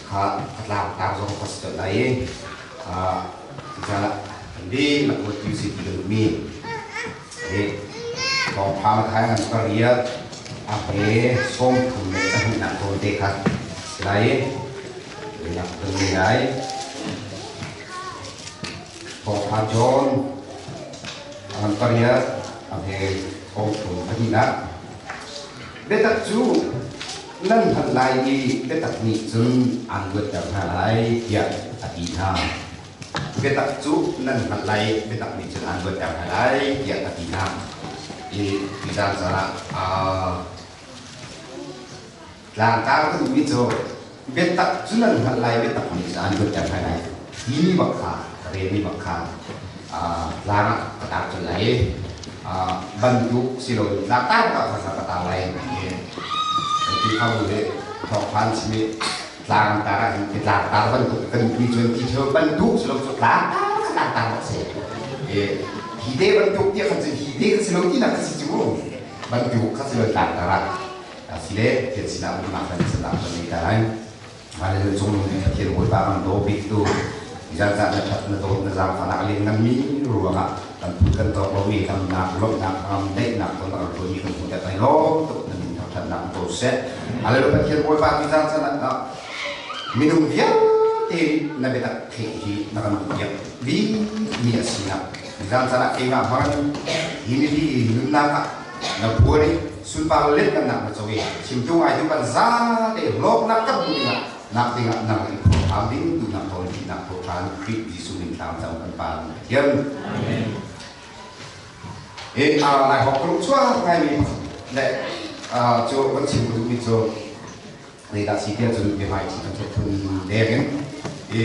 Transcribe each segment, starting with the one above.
Kha a tlangtar zong ka si colh lai i cucaah kan dihlak ruat ti usih ti ka duhmi hi thawngṭha Matthai ngan pariat a he 32nak zawn te kha si lai i nak kan ngei lai. Thawngṭha John a ngan pariat a he 32nak. Biatak cu nan hngalh lai i biatak nih cun aan luatter hna lai tiah a ti hna. Biatak cu nan hngalh lai i biatak nih cun aan luatter hna lai tiah a ti hna. I nizan caan ah tlangtar ka duhmi cu biatak cu nan hngalh lai, biatak nih cun aan luatter hna lai timi bak kha ka relmi bak kha tlang ah ka tar colh lai i bantuk si loin tlangtar bak ah kha ka tar lai. Khrihfabu nih thawngphan chim i tlangtar ah hin tlangtar bantuk kan duhmi cun ti ṭheo bantuk si lo cu tlangtar kha tlangtar bak si. Hi te bantuk tiah khan cun hi te kha si lo tinak kha si cu bantuk kha si lo tlangtar ah asile thian sinah umnak kan sinah kan nei ta lai. Hallelujah cung nung Pathian Bawipa kan daw bik tu zan na that na dawt na zaangfahnak a lianngan mi ruangah kan phut kan tawk lomi damnak lawmhnak ram daihnak ton a rak mi kan hmu te kai lawm tuk na min thangthatnak ko seh. Hallelujah Pathian Bawipa tu zan zan ah minung vialte na biatak theih hi na kan duhpiak bi mi a sinak zan zan ah keimah hmang hi mi nunnak ah na buar i sunpar letnak na co i chimtu ngaitu kan zate hlawknak kan hmuh dingah nak dingah nang i phurham ding duhnak thawn thihnak thaw ṭhan Khrih Jesuh min thlam cang kan Pa Pathian. Amen. E a lai hok ruk chuak ngai mi le cu kan chim duhmi cu zeidah si tiah cun biahmai thi kan thuk phun deng in i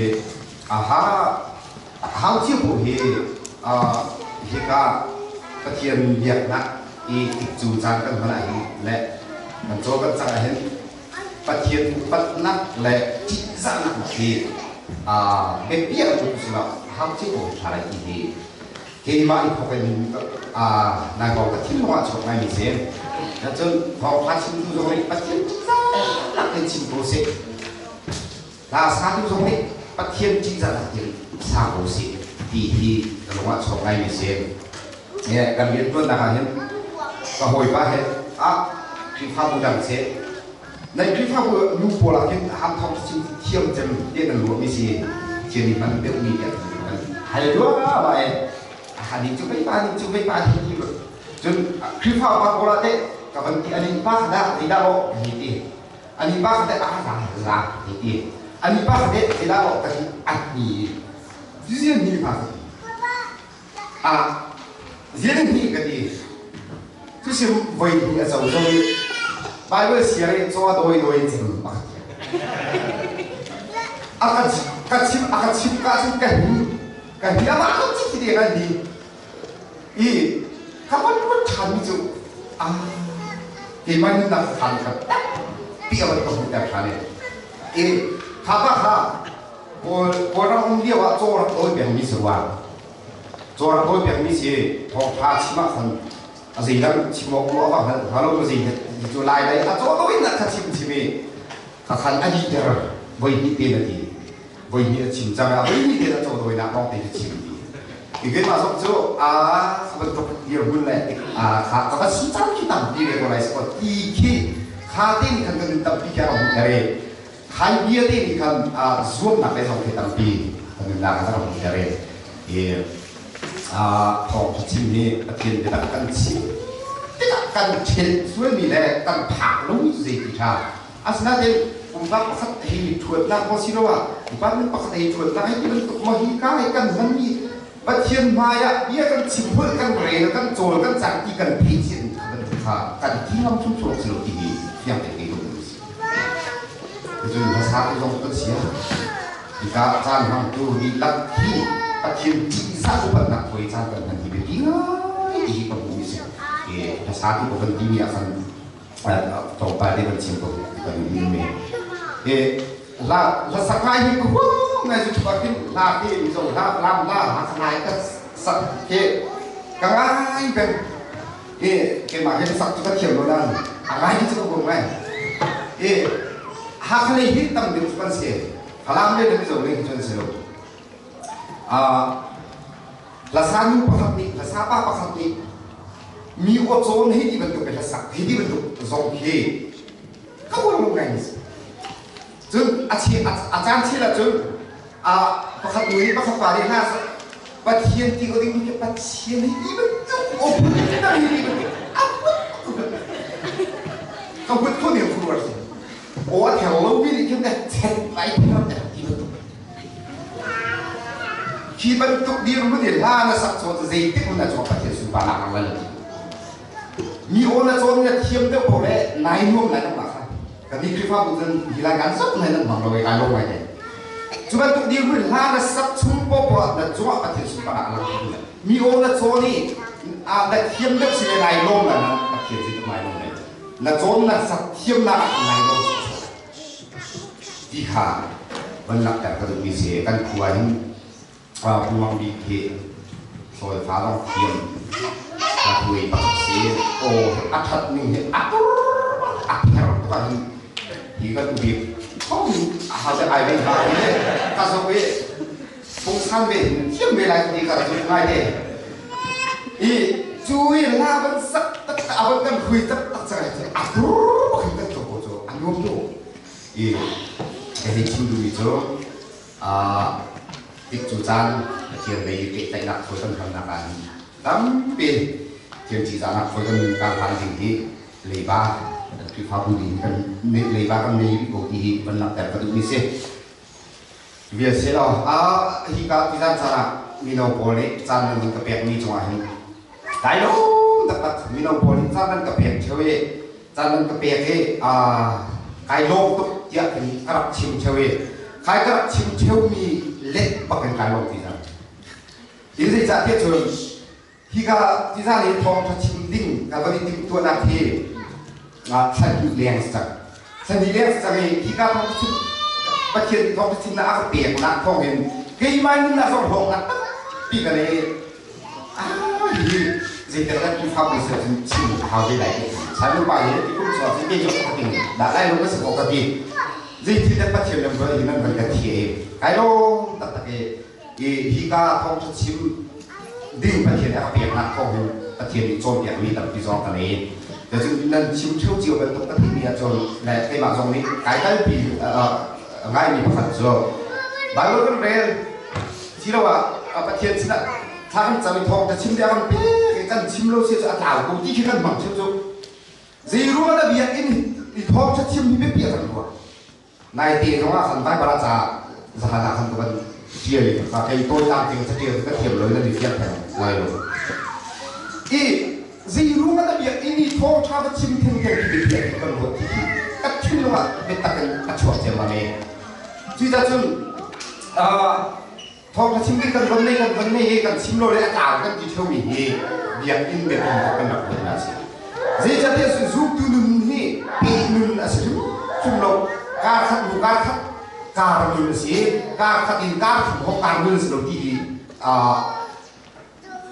aha hau cio ko hi hika Pathian biaknak i tikcu caan kan hman ah hin le kan caw kan cang ah hin Pathian upatnak le ṭihzahnak hi biapi ah tuk si lo hau cio ko ṭha lai ti hi keimah i thawk in nai kong ka thinlung ah chuak ngaimi si. Cun thawngṭha chimtu zong nih Pathian ṭihzahnak in chim ko seh. Hla satu zong nih Pathian ṭihzahnak in sa ko seh ti hi ka lung ah chuak ngaimi si. Kan rianṭuannak ah hin ka hawipa he ah Khrihfabu dang seh nan Khrihfabu nu pawl ah hin ham thawng chim thiam cem te nan ruahmi si thiam i hman deuhmi tiah kan hal duah e hani cu vei pa ni cu vei pa ni ti cun Khrihfa upa pawl ah teh ka van ti ani pa kha dah zeidah aw ka ti ani pa kha teh a za za ka ti ani pa kha teh zeidah aw ka ti a ni zian ni pa ka ti a zian ni ka ti Cusim voi hnih a co zong i Bible siar i caw dawi dawi cem a ka ti. A ka ka chim a ka chim ka cun ka hi ka hi amah ko ci khi te kan hi i ka van ruat ṭhan mi cu a keimah nunnak khan kha pi a van ka hmuhter ṭhan i i kha pa kha Kawl Kawlram um lio ah caw rak dawi pengmi si rua. Caw rak dawi pengmi si thawngṭha chim ah khan a zeidang chim awk ruah va hngal hnga lo ma zei cu lai lei a caw dawi nak kha chim chim i ka khan a dihter voi hnih te na ti voi hnih a chim cang ah voi hnih te na caw dawinak lawng te cu chim ti i keimah zong cu a bantuk dirhmun le a kha ka va si cang khi tampi ve ko lai sikaw ti khi kha te nih khan kan nun tampi kha ka hmuh ter i Thai bia te nih khan zuamnak le zong khi tampi kan nunnak ah rak hmuh ter i thawngṭha chim hi Pathian biatak kan chim tikah kan ṭhelh sualmi le kan phak lomi cu zei ti ṭha. Asinain pumpak pakhat hi ṭhuatnak maw siloah department pakhat hi ṭhuatnak hi ti bantuk maw hi ka hi kan hmanmi Pathian hmai ah bia kan chim holh kan rel kan cawl kan cang ti kan theih chin bantuk kha kan ti ngam chung si lo ti hi fiang te ke Cun hmasa tu zong kan si. Hika caan hmangtu dihlak hi Pathian ṭihzah upatnak hawi caan kan hman hi biapi ngai ti hi ka hmuhmi si. Hmasa tu ka van timi ah khan tlawmpal te van chim ko ka duh mi. La la sak ngai hi ka huam ngai cu chuak hin la te mizo la lam la ha ngai ka sak ke ka ngai peng keimah hi sak cu ka thiam lo nain a ngai cu ka huam ngai. Hakha lei hi tam deuh cu kan si. Falam lei le Mizo lei hi cu an si lo. Hlasa nu pakhat nih, hlasa pa pakhat nih mi aw cawn hei ti bantuk le hlasak hei ti bantuk zong khi ka uar lo ngai mi si. Cun a caan chel ahcun pakhat nu nih pakhat pa nih hla Pathian ti ko ding hi Pathian hi ti bantuk aw phun dang hi ti bantuk a ka hut kho ning khur si aw a theng lo mi nih khin chet lai ther te ti bantuk khi bantuk dirhmun i hla na sak chaw cu zeitik hmun ah chuak Pathian sunparnak ang lai mi aw na cawn na thiam deuh ko le nai nuam lai nang kha Kan nih Khrihfabu cun hi lai kan zok nai nan hmang lo i kai lo ngai te. Cu bantuk dirhmun hla na sak chung poah na cungah Pathian sunparnak a lang tu le mi aw na cawn i na thiam deuh si le nai lawm na Pathian zeitik nai lawm lai na cawn na sak thiamnak ah nai lawm ti kha van langhter ka duhmi si kan khua hin Puang bik hi solfa zong thiam ka huai pakhat si. Aw a ṭhat ning hi a tur a pher tuk ah hin hi kan ubik thong a hau deuh ai ve hna hi ka zoh i pungsan ve hin thiam ve lai ti ka rak ngai te. I cu i la van sak tak a van kan hui tak tak cang a tur bak hin kan tluk ko cu a nuam tuk. I hei chim duhmi cu Tikcu caan Pathian lei i pehtlaihnak thawi kan hmannak ah hin tampi thiamci zahnak thawi kan kar hlan ding hi leiba Khrihfabu ding kan leiba kan nei rih ko ti hi van langhter ka duhmi si. Vial se law hi ka tizan caan ah mino pawl nih caan nan hun ka pekmi cungah hin kai lawm taktak. Mino pawl nih caan nan ka pek ṭheo i caan nan ka pek i kai lawm tuk tiah kan ka rak chim ṭheo i kai ka rak chim ṭheomi let bak in kai lawm ti cang. Hi zeicahtiah cun hika tizan i thawngṭha chim ding ka van i timhtuahnak hi thla hnih leng si cang. Thla hnih leng si cang i hika thawngṭha chim Pathian nih thawngṭha chimnak a ka peknak thawngin keimah nunnak zong hlawknak tampi ka nei. Hihi zeitel kan Khrihfa bu si ahcun chim a hau ve lai ti. Simon pa hi ti kum chuak si ke cu ka ting dah lai lo ka si ko ka ti. Zeithil dah Pathian lam hi nan van ka thi e. Kai lawm taktak e i hi ka thawngṭha chim ding Pathian a ka peknak thawng hin Pathian nih cawnpiakmi tampi zong ka nei. Cun nan chim ṭheo cio bantuk ka theihmi ahcun le keimah zong nih kai kalpi ngaimi pakhat cu Bible kan rel siloah Pathian sinah thla kan cam i thawng ka chim dih a kan pek i kan chim lo si cu a tlau ko ti khi kan hmang ṭheo cu. Zeiruang ah biakinn i thawngṭha chim hi biapi a kan ruah? Naite zong ah khan Baibal ah ca zahan ah khan ka van ṭial i ka kei tawitlang ting ca ṭial ka thiam lo i nan i fiang theng lai lo. I zeiruang ah biakinn i thawngṭha va chim thengtheng khi biapi a kan ruah ti khi ka thinlung ah biatak in a chuak ciammam i cucaah cun thawngṭha chim ding kan von nei kan von nei i kan chim lo le a tlau kan ti ṭheomi hi biakinn biapi kan rak ruat na si. Zeicahtiah zumtu nun hi pe nun a si hrimhrim lo. Kar khat hnu kar khat kar nun a si. Kar khat in kar khat hawk kar nun a si lo ti hi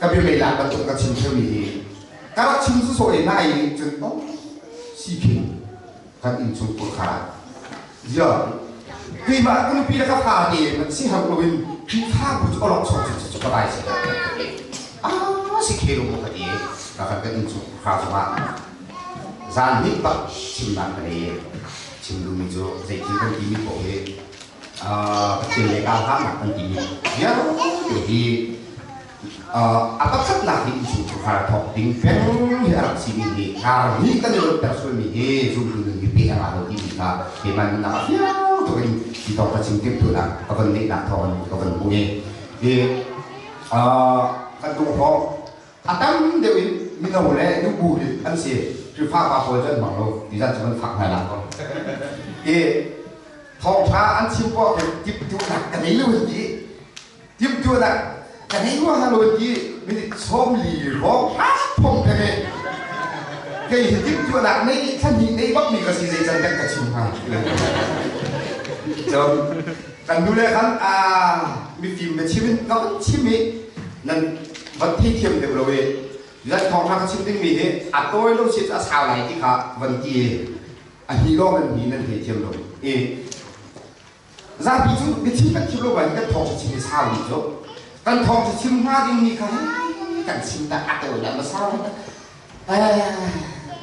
ka biamei lak bantuk ka chim ṭheomi hi ka rak chim sawsawh i nai cun oh siphin kan innchung kha zia keimah ka nupi le ka fa te man si hau loin Khrihfabu cu awlok chong cu cu ka vai si ah si khe lo ka ti ka kan kan innchung kha zongah zan hnih bak chimnak ka nei chim duhmi cu zeithil kan timi paoh hi Pathian le kaa hlannak kan timi vialte hi A pakhatnak hi innchungkhar thawk ding peng hi a rak simi hi kar hnih kan i ruatter sualmi hi zumtu nun hi pe a ngah lo timi kha keimah nunnak ah fiang tuk in hi thawng ka chim timhtuahnak ka von neihnak thawng in ka von hmuh i hi kan dunghawng a tam deuh in mino le nubu hi an si. Khrihfa pa pawl cu an hmang lo ti zan cu kan fak hna la ko. I thawngṭha an chim poah khi timhtuahnak ka nei lo ti Timhtuahnak ka ngei rua hna lo ti minute 40 hrawng phong peng i kei hi timhtuahnak nei thla hnih nei bak mi ka si zei can dek ka chim hnga. Cun kan nu le khan mifim na chim in ka van chim i nan van theithiam deuh lo i zan thawngṭha ka chim dingmi hi a tawi lo si a sau lai ti kha van ti. A hni lawng nan hni nan thei thiam lo. E zapi cu biachim kan thiam lo ba kan thawng chim i sau ni cu kan thawng chim hnga ding mi kha kan chim ta a to la ma sau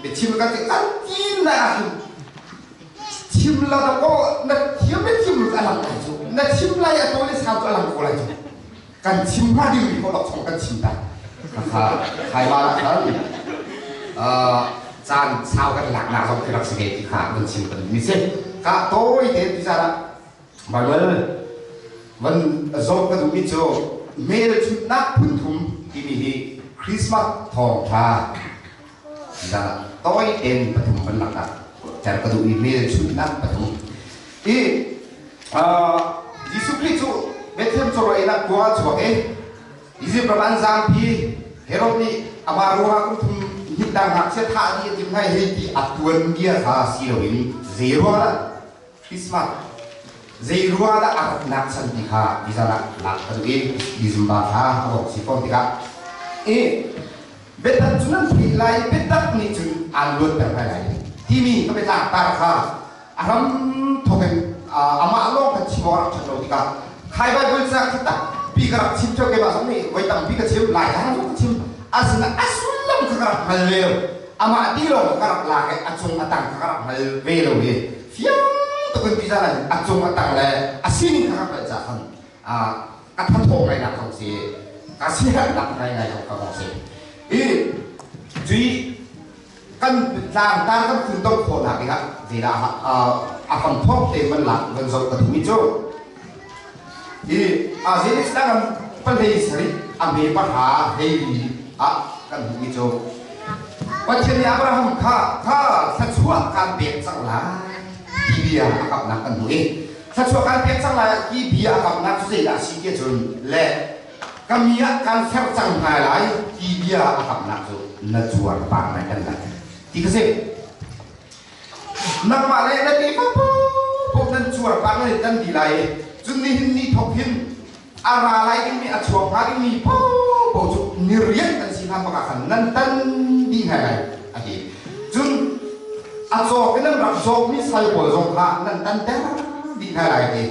biachim kan ti kan tin na hin chim la da ko na thiam na thiam lu alang lai cu na chim lai a to le sau cu alang ko lai cu kan chim hnga ding mi ko lok chong kan chim ta kha khai ma la khan caan sau kan lak nak zong khi rak si ve ti kha kan chim kan mi si ka toi te ti zara Bible van zawt ka duh mi cu hmelchunhnak phun thum timi hi Christmas thawngtha da toi ten pathum van lak nak ter ka duh mi hmelchunhnak pathum i Jesuh Khrih cu Bethlehem chawhrawl ah khua a chuak i Izipt ram an zaampi. Herod nih amah ruangah kum thum hnih dang ngakchia thah dih a timh hna hei ti a tuanbia kha si loin zei ruang dah Christmas zei ruang dah a ratnak chan ti kha nizan ah lak ka duh i December thla a dawk si fawn tikah i biatak cu nan theih lai biatak nih cun aan luatter lai lai timi ka biatlak tar kha a ram thawk in amah lawng kha chim awk rak ṭhat lo tikah khai Bible ca kha tampi ka rak chim ṭheo keimah zong nih voi tampi ka chim lai hna zong ka chim asina a sullam kha ka rak hngal ve lo amah ti lawng ka rak lak i a cung a tang kha ka rak hngal ve lo i fiang tukin ti zan a cung a tang le a sining kha ka hngalh ca khan a thathaw ngai nak zong si ka siherhnak ngai ngai zong ka kong si i cui kan tlangtar kan funtom khawhnak dingah zeidah a hramthawk te van lak van zoh ka duhmi cu hi Genesis dang pahlei sarih a me pahra hleili ah kan hmuhmi cu Pathian nih Abraham kha kha thluachuah kan pek cang lai ti bia a kamnak kan hmuh i thluachuah kan pek cang lai ti bia a kamnak cu zeidah a si ti cun le ka mi ah kan ser cang hna lai ti bia a kamnak cu na cuar pa ngai kan lai ti ka si nangmah le na tefa paoh nan cuar pa nan kan di lai cun nihin ni thok hin a ra lai dingmi a chuak hnga dingmi paoh cu nirian an si hna bak ah khan nan tan dih hna lai a ti cun a cawk in nan rak cawkmi sal pawl zong kha nan tan ter dih hna lai ti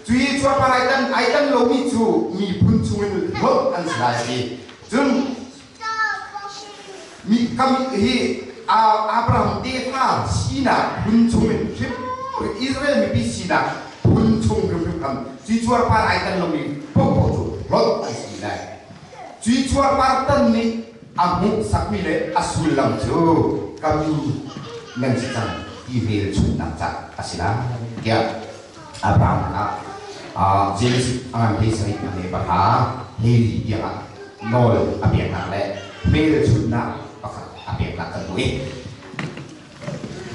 Cui cuarpar ai tan ai tan lomi cu miphun chungin hlawt an si lai a ti. Cun mi kam hi Abraham tefa sinak phun chungin hrim Israel mipi sinak phun chung hrimhrim khan cui cuarpar ai tan lomi paohpaoh cu hlawt an si lai. Cui cuarpar tan nih a hmuhsakmi le a sullam cu ka mi nan si cang ti hmelchunhnak ca a si lai tiah Abraham ah James a ngan hlei sarih a me pahra hleili tiangah nawl a peknak le hmelchunhnak pakhat a peknak kan hmuh i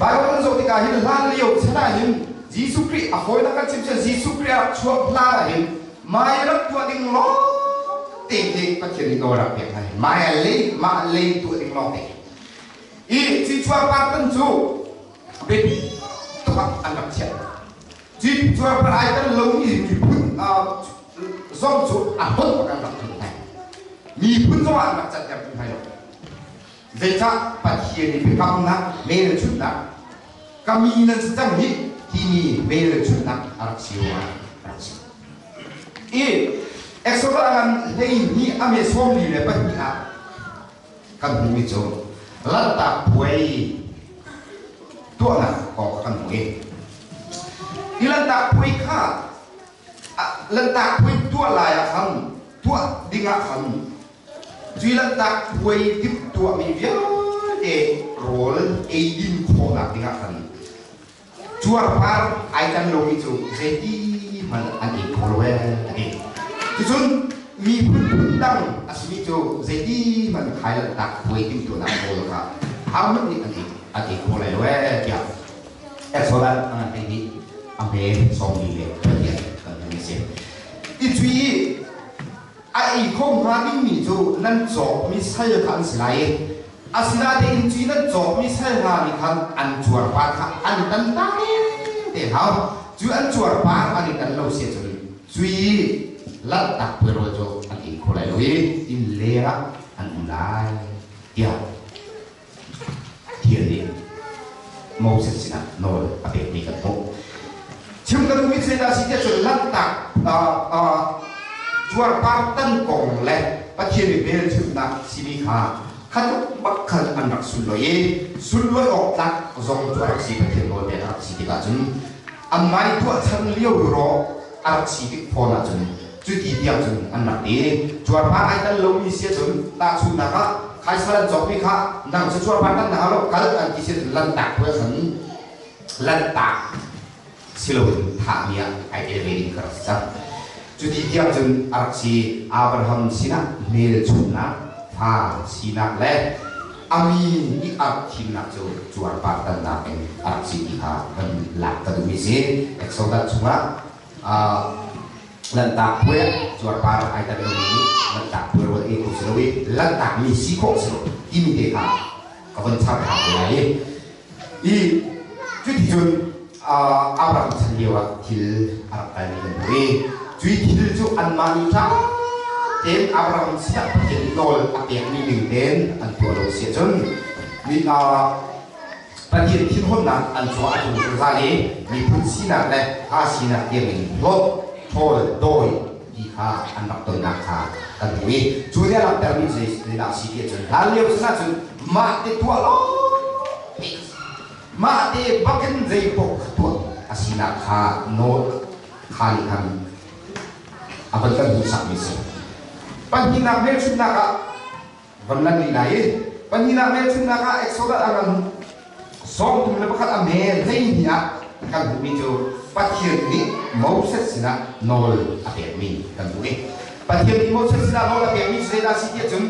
Bible kan zoh tikah hin hlan lio chan ah hin Jesuh Khrih a hawinak kan chim cun Jesuh Khrih a rak chuak hlan ah hin mai rak tuah ding lawng te hi Pathian nih nawl rak pek hna hi mai lei mah lei tuah ding lawng te i cichuar par cu biapi tuk ah an rak chiah. Cu cuarpar ai tel lomi miphun zong cu a hon bak an rak tun hna. Miphun zong ah an rak canter tu hna lo. Zeicah Pathian i biakamnak hmelchunhnak ka mi nan si cang hi timi hmelchunhnak a rak si ruangah a rak si. I Exodus ngan 12 a me 42 ah kan hmuhmi cu Lanhtak Puai tuahnak kong kha kan hmuh i hi Lanhtak Puai kha Lanhtak Puai tuah lai ah khan tuah dingah khan cui Lanhtak Puai timhtuahmi vialte rawl ei din khawhnak dingah khan cuarpar ai tan lomi cu zeiti hmanh an ei kho lo ee a ti. Cucun miphun phun dang a simi cu zeiti hmanh khai lanhtak puai timhtuahnak pawl kha ahohmanh nih an ei an ei kho lai lo ee tiah Exodus a ngan hlei nih a hme sawmli le Pathian kan hmuh a si. I cui i a ei kho hnga dingmi cu nan cawkmi sal kha an si lai i Asinain cu nan cawkmi sal hna nih khan an cuarpar kha an tan ta te hau. Cu an cuarpar an i tan lo si cun cui lanhtak puai rawl cu an ei kho lai lo i inn leng ah an um lai tiah Pathian nih Moses sinah nawl a pekmi kan hmuh. Chim ka duhmi cu zeidah a si tiah cun Lanhtak cuarpar tan kong le Pathian i hmelchunhnak simi kha kha tluk bak khan an rak sunlawi i sunlawi awk tlak zong cu a rak si. Pathian nawlpek a rak si tikah cun anmah i tuahchan lio rawh a rak si tik fawn ahcun cuti tiang cun an rak ti. Cuarpar ai tal lomi si ahcun, tahchunhnak ah, khaisal an cawkmi kha nang cu cuarpar tan na hau lo, kal an ti si ahcun Lanhtak puai khan Lanhtak si loin thahmi ah ai tel ve ding kha rak si cang. Cuti tiang cun a rak si. Abraham sinah hmelchunhnak, fa sinak le a mi i a rak thimnak cu cuarpar tannak in a rak si ti kha kan lak ka duhmi si. Exodus chungah Lanhtak puai ah cuarpar ai tan lomi nih Lanhtak puai rawl ei kho si lo i Lanhtak mi si khawh si lo timi te kha ka von char ṭhan te lai i cuticun Abraham chan lio ah thil a rak kalmi kan hmuh i cui thil cu anmah nih ṭha tein Abraham sinah Pathian nawl a pekmi ning tein an tuah lo si ahcun Pathian thinhunnak an cungah a tlung zungzal i miphun sinak le pa sinak tiangin hlawt, ṭhawl, dawi ti kha an rak tonnak kha kan hmuh i cu nih a langhtermi cu zeidah a si ti ahcun hlanlio chan ahcun mah te tuah lawng mah te bakin zeipaoh kha tuah a sinak kha nawl kha nih khan a van kan hmuhsakmi a si. Pahnihnak hmelchunhnak ah van lan rih lai i pahnihnak hmelchunhnak ah Exodus a ngan 31 a me 12 ah kan hmuhmi cu Pathian nih Moses sinah nawl a pekmi kan hmuh i Pathian nih Moses sinah nawl a pekmi cu zeidah a si tiah cun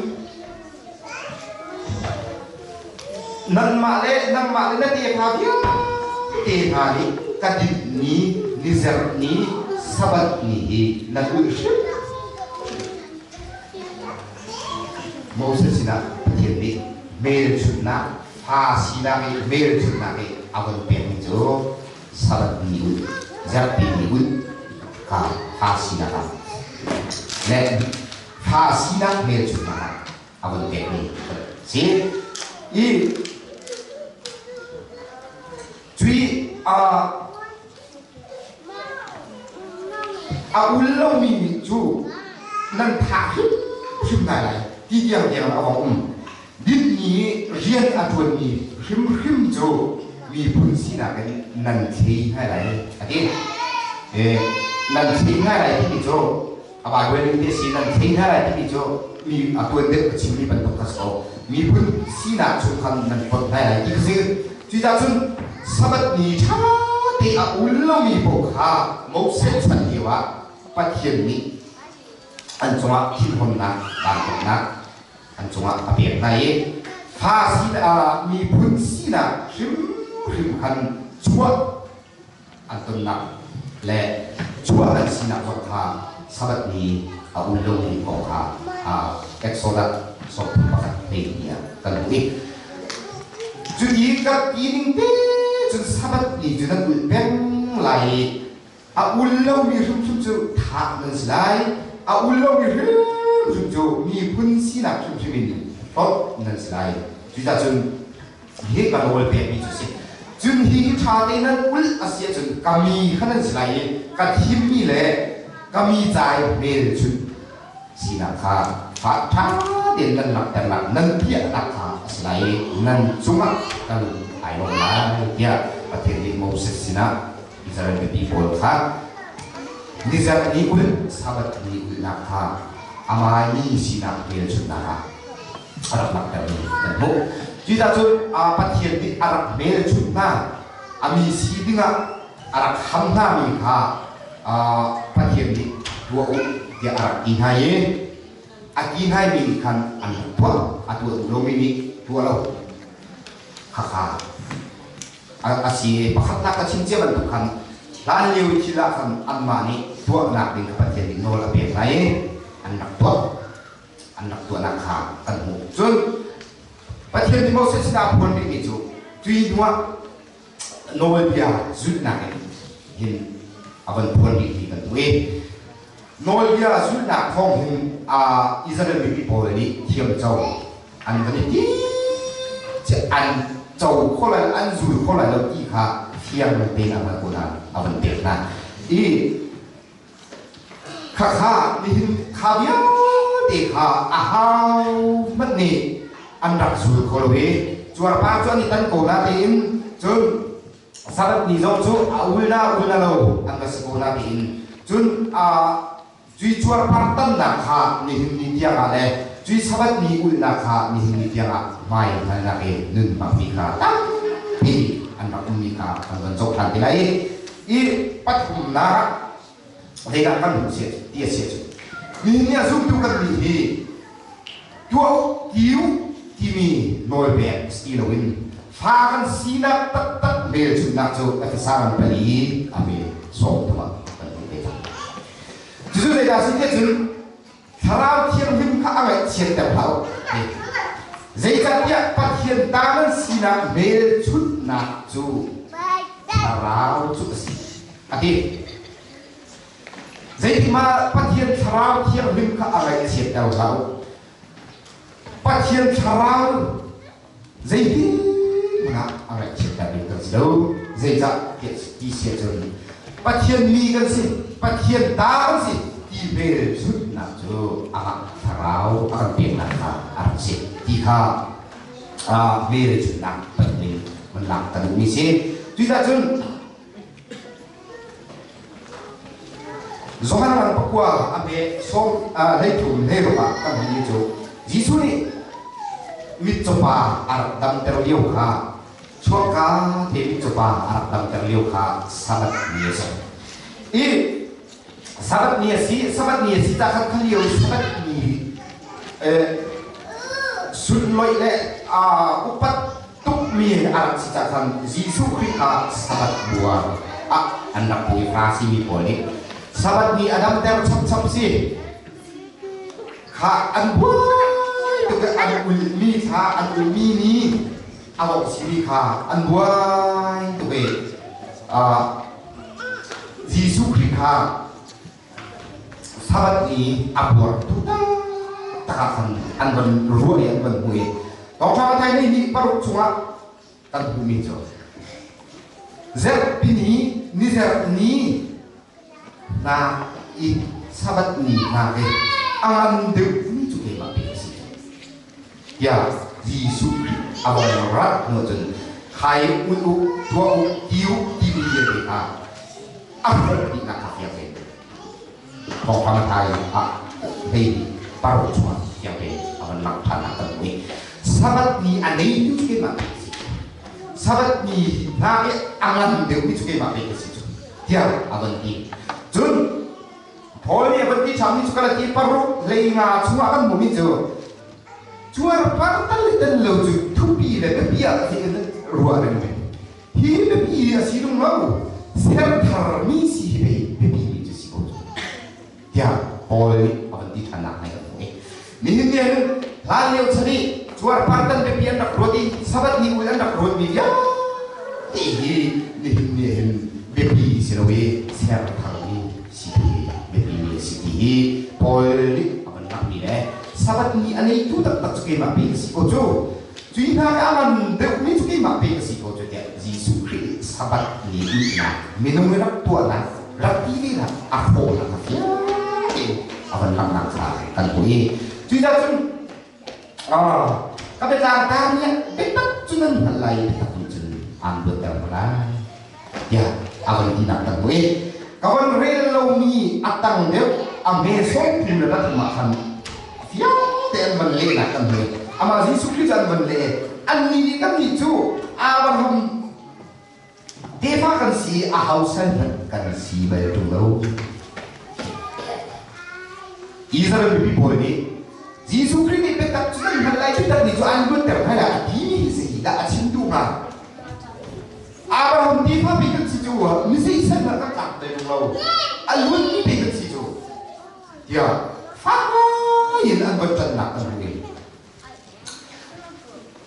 nangmah le na tefa vialte hna nih ka dinh ni, ni zerh ni, Sabbath ni hi nan ulh hrim. Moses sinah Pathian nih hmelchunhnak, fa sinak i hmelchunhnak i a von pekmi cu Sabbath ni ulh, Zarhpi ni ulh kha fa sinak ah le fa sinak hmelchunhnak ah a von pekmi si. I cui a ul lomi nih cu nan thah hrimhrim hna lai ti tiangtiang a vong um. Dinmi rian a ṭuanmi hrimhrim cu miphun sinak in nan thlei hna lai a ti. Nan thlei hna lai timi cu a Bible ning te si. Nan thlei hna lai timi cu mi a tuan deuh a chimmi bantuk kha si ko. Miphun sinak chung khan nan fonh hna lai ti kha si. Cucaah cun Sabbath ni ṭha te a ul lomi paoh kha Moses chan lioah Pathian nih an cungah thinhunnak, dantatnak an cungah a pek hna i fa miphun sinak hrimhrim khan chuah an tonnak le chuah an sinak zong kha Sabbath ni a ul lomi kong kha Exodus 31 hleihnih ah kan hmuh i cu i ka ti ning te cun Sabbath ni cu nan ulh peng lai i a ul lomi hrimhrim cu thah nan si lai, a ul lomi hrimhrim cu miphun sinak hrimhrim in hlawt nan si lai. Cucaah cun hi ka nawl pekmi cu si. Cun hi hi ṭha tein nan ulh a si ahcun ka mi kha nan si lai i ka thimmi le ka mi ca i hmelchunh sinak kha ṭha tein nan langhternak, nan piahnak kha a si lai i nan cungah ka lung ai lawm lai tiah Pathian nih Moses sinah Israel mipi pawl kha nizarh ni ulh, Sabbath ni ulhnak kha amah mi sinak hmelchunhnak ah a rak langhtermi kan hmuh. Cucaah cun Pathian nih a rak hmelchunh hna, a mi si dingah a rak ham hnami kha Pathian nih tuah u tiah a rak ti hna i a ti hnaimi nih khan an rak tuah, a tuah duh lomi nih tuah lo. Khakha a si. Pakhatnak ka chim cia bantuk khan hlanlio thil ah khan anmah nih tuahnak ding kha Pathian nih nawl a pek hna i an rak tuah, an rak tuahnak kha kan hmuh. Cun Pathian nih Moses sinah a phuan rihmi cu tui hnuah nawlbia zulhnak in hin a von phuan rih hi kan hmuh i nawlbia zulhnak thawng hin Israel mipi pawl nih thiamco an van i ti an co kho lai an zul kho lai lo ti kha fiang tein a hngalh ko nain a van pek hna i khakha nihin kha vialte kha a hau hmanh nih an rak zul kho lo i cuarpa cu an i tan ko na tiin cun Sabbath ni zong cu a ul na ul na lo an va si ko na tiin cun cui cuarpar tannak kha nihin ni tiangah le cui Sabbath ni ulhnak kha nihin ni tiangah hmai hngalnak i nun hmangmi kha tampi an rak ummi kha kan van zoh ṭhan te lai i pathumnak ah zeidah kan hmuh siah ti a si cu nihin ni ah zumtu kan nih hi tuah u ti u timi nawlpek si loin fa kan sinak taktak hmelchunhnak cu Efesa ram pali a pe sawm thum ah kan hmuh ve cang. Cucu zeidah si tiah cun Thlarau Thianghlim kha a ngaihchiatter hlah u. Zeicahtiah Pathian ta nan sinak hmelchunhnak cu Thlarau cu a si. A ti. Zeitimah Pathian Thlarau Thianghlim kha a ngaihchiatter hlah u. Pathian Thlarau zeitin hmanh ah a ngaihchiatter ding kan si lo. Zeicah tiah ti si ahcun Pathian mi kan si, Pathian ta kan si ti hmelchunhnak cu amah Thlarau a kan peknak kha a rak si ti kha hmelchunhnak bantukin van lak kan duhmi si. Cucaah cun Johan ram pakua a hme sawm 13 hleiruk ah kan hmuhmi cu Jesuh nih mitcawpa a rak damter lio kha chuakka te mitcawpa a rak damter lio kha Sabbath ni a si. I Sabbath ni a si, Sabbath ni a si ta khan kha lio Sabbath ni sunlawih le upat tukmi a rak si cah khan Jesuh Khrih kha Sabbath buar ah an rak puh i Farasi mi pawl nih Sabbath ni a damter chapchap si kha an buai tuk i an ulmi kha an ulmi ni a lawh simi kha an buai tuk i Jesuh Khrih kha Sabbath ni a buartu taktak ah khan an van ruah i an van hmuh i Thawngṭha Matthai nih ni paruk chungah kan hmuhmi cu zarhpi ni ni zarh ni hna i Sabbath ni hna hi a ngan deuhmi cu keimah pek a si tiah Jesuh Khrih a vong rat hnu cun khai ul u tuah u ti u timi vialte kha a hrawh dihnak kha fiang ve. Thawngpang thai ah hei paruk chungah fiang ve a van lang ṭhan ah kan hmuh i Sabbath ni a neitu cu keimah pek a si. Sabbath ni hna i a ngan deuhmi cu keimah pek a si cu tiah a van ti. Cun Paul nih a van ti ṭhanmi cu Galati paruk 15 chungah kan hmuhmi cu cuarpar tal le tal lo cu thupi le biapi ah ruah reng ve. Hi biapi a si lung lo, sertharmi si hi pei biapi mi cu si ko cu. Tiah Paul nih a van ti ṭhannak ngai kan hmuh i nihin ni ahhin hlan lio chan i cuarpar tan biapi an rak ruat i Sabbath ni ul an rak ruatmi vialte hi nihin ni ahhin biapi si lo i sertharmi si hi biapi mi a si ti hi Paul nih a van langhmi le Sabbath ni a neitu taktak cu keimah pe ka si ko cu. Cui hna i a ngan deuhmi cu keimah pe ka si ko cu tiah Jesuh Khrih nih Sabbath ni ulhnak minung i rak tuahnak rak ti venak a hrawhnak kha fiang tein a van langhnak kha kan hmuh i cucaah cun ka biatlang ta nih biatak cu nan hngalh lai i biatak nih cun aan luatter hna lai tiah a van tinak kan hmuh i ka van rel lomi a tang deuh a hme sawm le pathum ah khan fiang te an van lehnak kan hmuh amah Jesuh Khrih cu an van leh annih nih kannih cu Abraham tefa kan si a hausan hmanh kan si bal ṭung lo. Israel mipi pawl nih Jesuh Khrih nih biatak cu nan hngalh lai biatak nih cu an luatter hna lai a timi hi si dah a chim duh hnga? Abraham tefa pe kan si cu mi zeisan hmanh kan tlak te lo a luanmi pe kan si cu tiah fak in an van ṭannak kan hmuh i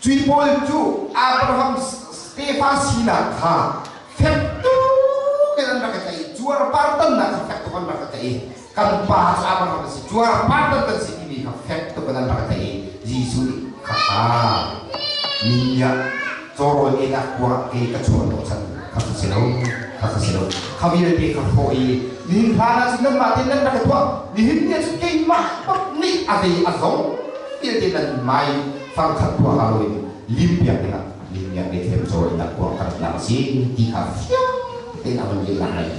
cui pawl cu Abraham tefa sinak kha fek tuk in an rak i tlaih cuarpar tannak kha fek tuk an rak i tlaih kan pa cu Abraham a si cuarpar tan kan si timi kha fek tuk in an rak i tlaih i Jesuh nih khakha minyak. Cawrawl einak kuang ke ka chuah hnawhchan kha ka si lo, kha ka si lo. Kha vialte ka hrawh i nihin hlan ah cun nanmah tein nan rak i tuah. Nihin ni ah cun keimah bak nih a zei a zong vialte nan mai fangkhat tuah ha loin lim piak dingah nihin ni ah Bethlehem caw einak kuang ka ratnak a si ti kha fiang tein a van lehnak lai.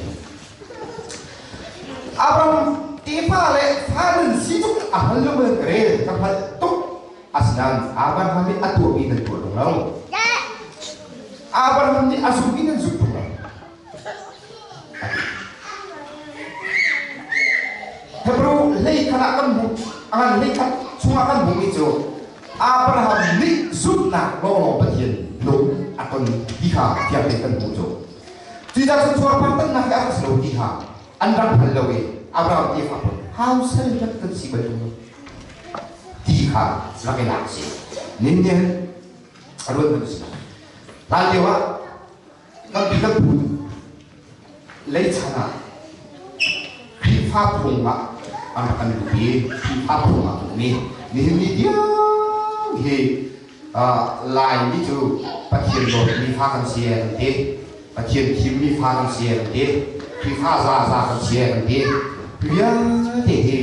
Abraham tefa le fa nan si tuk a hngal lo man ka rel ka hngalh tuk. Asinain Abraham nih a tuahmi nan tuah tung lo. Abraham nih a zumhmi nan zum tung lo. Hebrew hlei khat ah kan hmuh, a ngan hlei khat chungah kan hmuhmi cu Abraham nih zumhnak lawnglawng Pathian lung a ton ti kha fiang tein kan hmuh cu. Cucaah cun cuarpartannak hi a rak si lo ti kha an rak hngal lo i Abraham tefa pawl hau sal rat kan si bal tung lo. Ti kha rak i lak si. Nin nih a ruat hmanh si. Hlan lio ah kan pi kan pu lei chan ah Khrihfa phung ah an rak kan luh i Khrihfa phung ah mi nihin ni tiang hi Laimi cu Pathian dawtmi fa kan si kan ti. Pathian thimmi fa kan si kan ti. Khrihfa zaza kan si kan ti. Vialte hi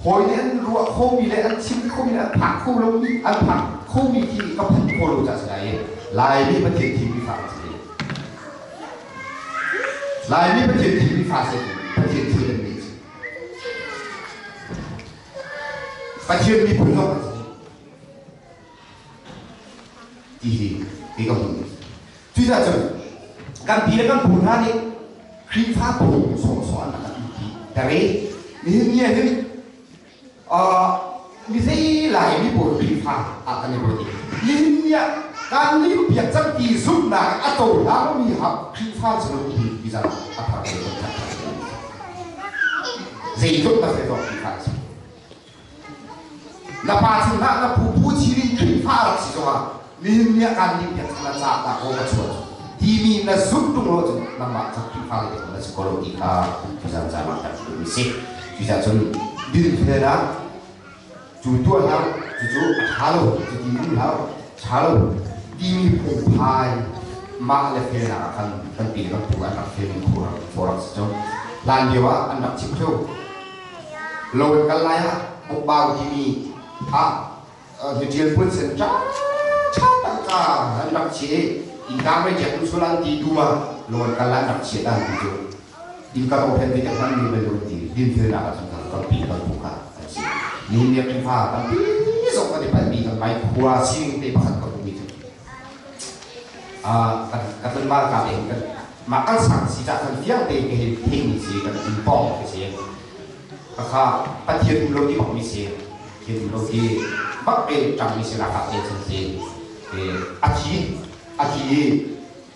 hawi nih an ruah khomi le an chim khomi le an phak kho lomi an phak khomi khi ka phan kho lo ca si lai. Laimi Pathian thimmi fa kan si. Laimi Pathian thimmi fa si. Pathian thil an si. Pathian miphun zong kan si. Ti hi kei ka hmuh. Cucaah cun kan pi le kan pu hna nih Khrihfa phung sawhsawh an rak kan ti tere nihin ni ah hin mi zei lai mi pawl Khrihfa ah kan i ruat i nihin ni ah kan lim piak cang ti zumhnak a cohlang mi ha Khrihfa si lo ti hi zan a thar te kan that zeitluk na fe zong Khrihfa si. Na pa cungah na phu chiri Khrihfa rak si zongah nihin ni ah kaan ning piak na ca ta ko ka chuah cu timi na zumh tung lo cun nangmah cu Khrihfa le na si ko lo ti kha tuzan caan ah kan duhmi si. Cucaah cun dinfelnak cu tuah hlah cucu a ṭha lo cuti um hlah ṭha lo timi phungphai mah le felnak ah khan kan pi le kan pu an rak fel in rak si cu hlan lio ah an rak chim theu. Lo in kal lai ah bukbau timi ah hitial pun sen ṭha ṭha tangka an rak chi i innka mei ṭek in sul an ti dum ah lo in kal lai an rak chiat an ti cu innka tawphen ti hman mi bel ti dinfelnak ah cun tampi kan phu kha an si. Nihin ni Khrihfa tampi zong kan i palhmi kan mai khua sining te pakhat kan ummi cu kan tlangval ka te kan mah kan sang si cah kan fiang te ke hi theimi si kan in pong ke si kha Pathian um lo ti bak mi si Pathian um lo ti bak pe ṭang mi si lakah te cun si a thi a thi i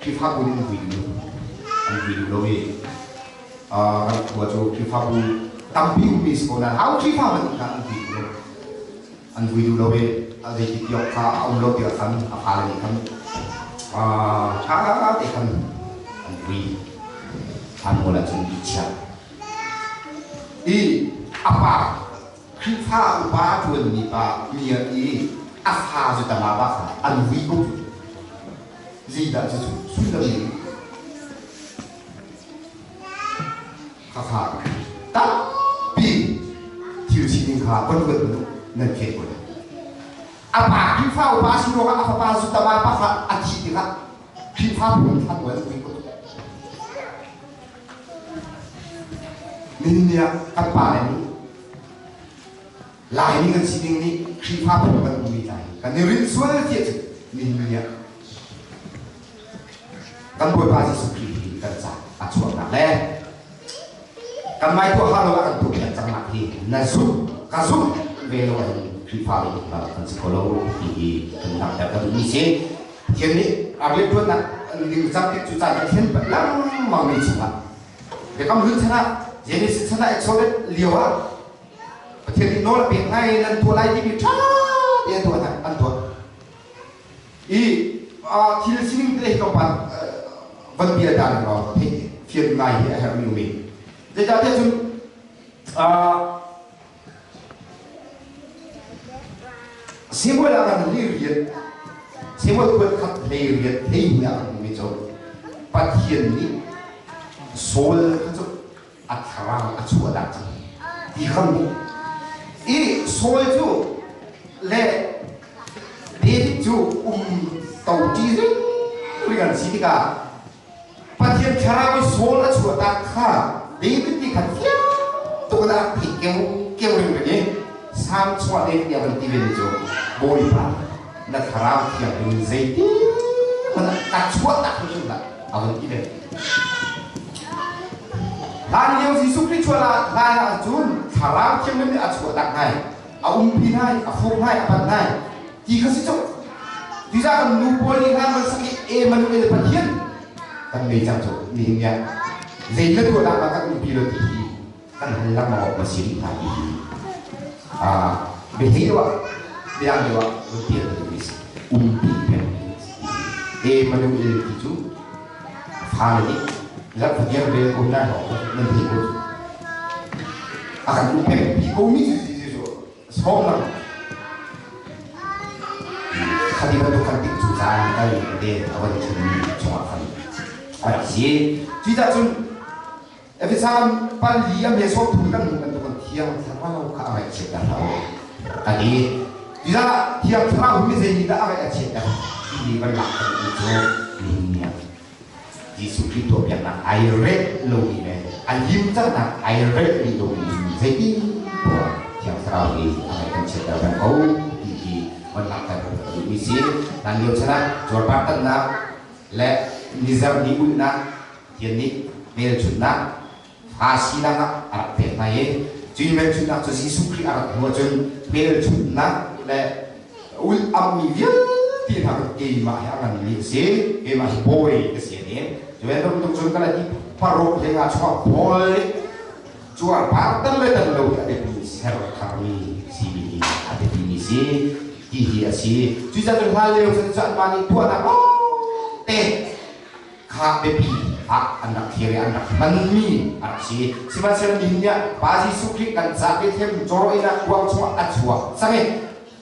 Khrihfabu nih an vui duh an vui duh lo i kan khua cu Khrihfabu tampi ummi si ko nain hau Khrihfa bantuk kha an vui duh lo an vui duh lo i a zeiti tiawk kha a um lo tiah khan a fale nih khan ṭha te khan an vui an mual ahcun i chiah i a pa Khrihfa upa a ṭuanmi pa mi i a fa cu tama pa kha an vui ko zeidah cu sullam in Khakha tampi thil sining kha von ruat hmanh nan khen ko lai. A pa Khrihfa upa si ruangah a fapa zutama pa kha a thih tikah Khrihfa phung thlan an vui ko. Nihin ni ah kan pa le nih Laimi kan sining nih Khrihfa phung kan ummi hna hi kan i rinh sual tiah cun nihin ni ah kan Bawipa Jesuh Khrih hi kan ca a chuahnak le kan mai tuah hau lo ah kan tuah piak cangnak hi na zumh ka zumh ve lo ahhin Khrihfa le kan si kho lo ti hi kan langhter ka duhmi si. Pathian nih a rianṭuannak ningcang tik cu caan Pathian lengmang mi chungah Biakam Hlun chan ah Genesis chan ah Exodus lio ah Pathian nih nawl a pek hna i nan tuah lai timi ṭha tein an tuah hna an tuah. I thil sining te hi tlawmpal van bia ta ning law theih fian ngai hi a herhmi um i zeicahtiah cun Samuel ah kan li rian. Samuel kuat khat hlei riat hlei hnih ah kan hmuhmi cu Pathian nih Saul kha cu a thlarau a chuah dah cang ti kha hmuh. I Saul cu le David cu um to ṭi ring an si tikah Pathian thlarau i Saul a chuahtak kha David nih khan fiang tuk in a rak theih keu keu ring ring i Salm chungah David nih a van ti ve mi cu Bawipa na thlarau thianghlim in zeitin hmanh ah ka chuahtak hrimhrim hlah a van ti ve. Hlan lio Jesuh Khrih chuah hlan ah cun thlarau thianghlim nih a chuahtak ngai a umpi ngai a fuk ngai a panh ngai ti kha si cu. Tuzah kan nu pawl nih hlan van sak i Emmanuel Pathian kan ngei cang cu nihin ni ah zei na tuah dah kan umpi lo ti hi kan hal lengmang awk ma si rih hna ti hi biathei deuh ah biadang deuh ah vun tial ka duhmi si umpi peng Emmanuel ti cu fale nih zarh fatir rel ko hna nan thei ko a kan um peng pi ko mi cu Sawm lang. Khati bantuk khan tik cu caan kal te a van chunmi chungah khan a rak si. Cuicah cun Efesa pali a me sawm thum kan hmuh bantuk in Thiang Thlarau kha a ngaihchiatter hlah u. A ti. Cuicah Thiang Thlarau hi zei nih dah a ngaih a chiatter timi van lak kan duh cu nihin ni ah Jesuh Khrih tuahpiaknak ai relh lomi le a lim cangnak ai relh rih lomi zeitin tuah Thiang Thlarau hi a ngaih kan chiatter peng ko ti hi van langhter ka duhmi si. Hlan lio chan ah cuarpar tannak le nizar ni ulhnak Pathian nih hmelchunhnak fa sinak ah a rak pek hna i cu hmelchunhnak cu Jesuh Khrih a rat hnu ahcun hmelchunhnak le ulh ammi vialte hna cu keimah hi a nganmi a si, keimah hi bawi ka si a ti. Cu bantuk cun kan ti paruk hlei nga chungah Paul nih cuarpar tan le tan lo hi a biapi ser tharmi simi hi a biapimi si ti hi a si. Cucaah cun hlan lio cun cu anmah nih tuahnak lawngte kha biapi ah an rak thlir i an rak hmanmi a rak si. Sihmanhsehlaw nihin ni ah Pa Jesuh Khrih kan ca Bethlehem cawraw inn ah kuang chungah a chuak cang i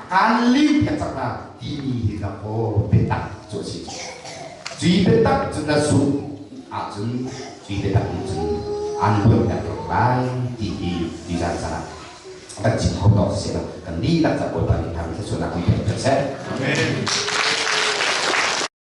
kaan lim piak cang hna timi hi dakaw biatak cu a si. Cui biatak cu na zumh ahcun cui biatak nih cun aan luanter ko lai ti hi tuzan caan ah kan chim kho tawk si lo. Kan dihlak ca Bawipa nih thang thluachuahnak kan pek seh. Amen.